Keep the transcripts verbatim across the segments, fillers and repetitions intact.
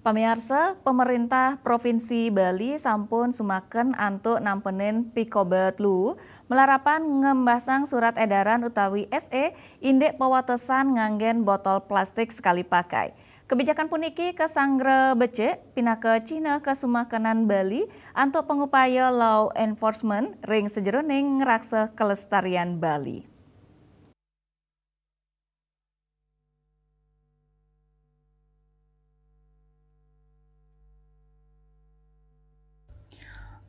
Pamiarsa, pemerintah Provinsi Bali sampun sumaken antuk nampenin pikobet luu, malarapan ngembasang surat edaran utawi S E indik pawatesan nganggen botol plastik sekali pakai. Kebijakan puniki kasanggra becik pinaka cihna kasumakenan Bali antuk pangupaya law enforcement ring sajeroning ngraksa kelestarian Bali.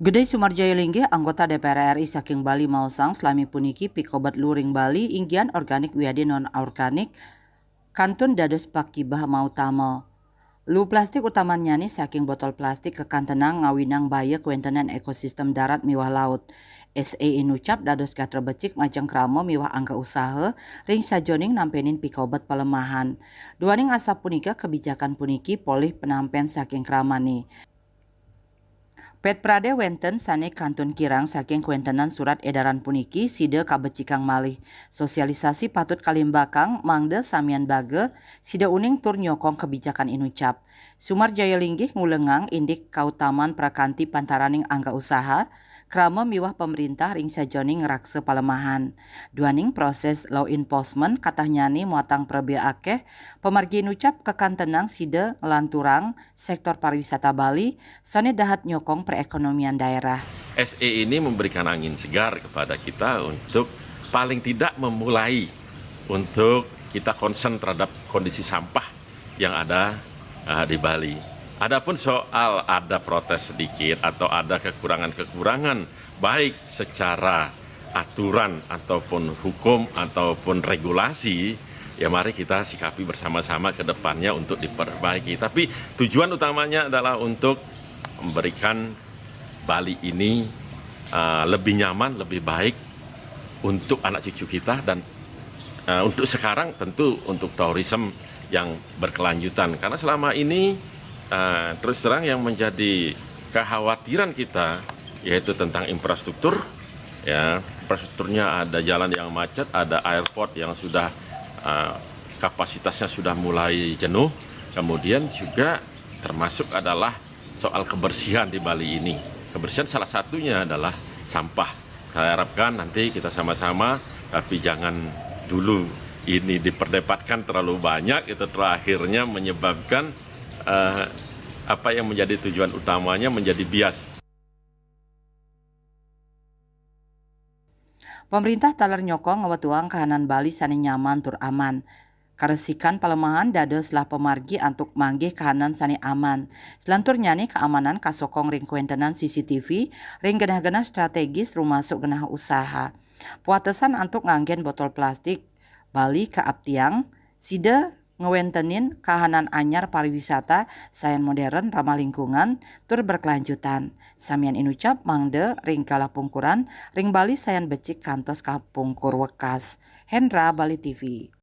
Gede Sumarjaya Linggih, anggota D P R R I saking Bali, maosang salami puniki pikobet luu ring Bali inggihan organik wiadin non-organik kantun dados pakibeh mautama. Luu plastik utamannyane saking botol plastik kakantenang ngawinang baya kawéntenan ekosistem darat miwah laut. S E inucap dados gatra becik majeng krama miwah angga usaha ring sajeroning nampenin pikobet palemahan. Duaning asapunika, kebijakan puniki polih penampen saking kramane. Pét pradé wénten sané kantun kirang saking kawéntenan surat édaran puniki, sida kabecikang malih. Sosialisasi patut kalimbakang mangda samian baga, sida uning tur nyokong kebijakan inucap. Sumarjaya Linggih ngulengang indik kautaman prakanti pantaraning angga usaha, krama miwah pamrintah ring sajeroning ngraksa palemahan. Duaning proses law enforcement katahnyane muatang prabéa akéh, pamargi inucap kakantenang sida nglanturang sektor pariwisata Bali sané dahat nyokong perekonomian daerah. S E ini memberikan angin segar kepada kita untuk paling tidak memulai untuk kita concern terhadap kondisi sampah yang ada uh, di Bali. Adapun soal ada protes sedikit atau ada kekurangan-kekurangan, baik secara aturan ataupun hukum ataupun regulasi, ya mari kita sikapi bersama-sama ke depannya untuk diperbaiki. Tapi tujuan utamanya adalah untuk memberikan Bali ini uh, lebih nyaman, lebih baik untuk anak cucu kita dan uh, untuk sekarang tentu untuk tourism yang berkelanjutan. Karena selama ini uh, terus terang yang menjadi kekhawatiran kita yaitu tentang infrastruktur. Ya, infrastrukturnya ada jalan yang macet, ada airport yang sudah uh, kapasitasnya sudah mulai jenuh, kemudian juga termasuk adalah soal kebersihan di Bali ini. Kebersihan salah satunya adalah sampah. Saya harapkan nanti kita sama-sama, tapi jangan dulu ini diperdebatkan terlalu banyak, itu terakhirnya menyebabkan uh, apa yang menjadi tujuan utamanya menjadi bias. Pamrintah taler nyokong ngawetuang kahanan Bali sane nyaman tur aman. Karesikan palemahan dados lah pamargi antuk manggih kahanan sane aman. Selanturnyane kaamanan kasokong ring kawentenan C C T V ring genah-genah strategis rumasuk genah usaha. Puatesan antuk nganggen botol plastik Bali kaaptiang, sida ngwentenin kahanan anyar pariwisata sayan modern, ramah lingkungan, tur berkelanjutan. Samian inucap mangda ring galah pungkuran ring Bali sayan becik kantos kapungkur wekas. Hendra, Bali T V.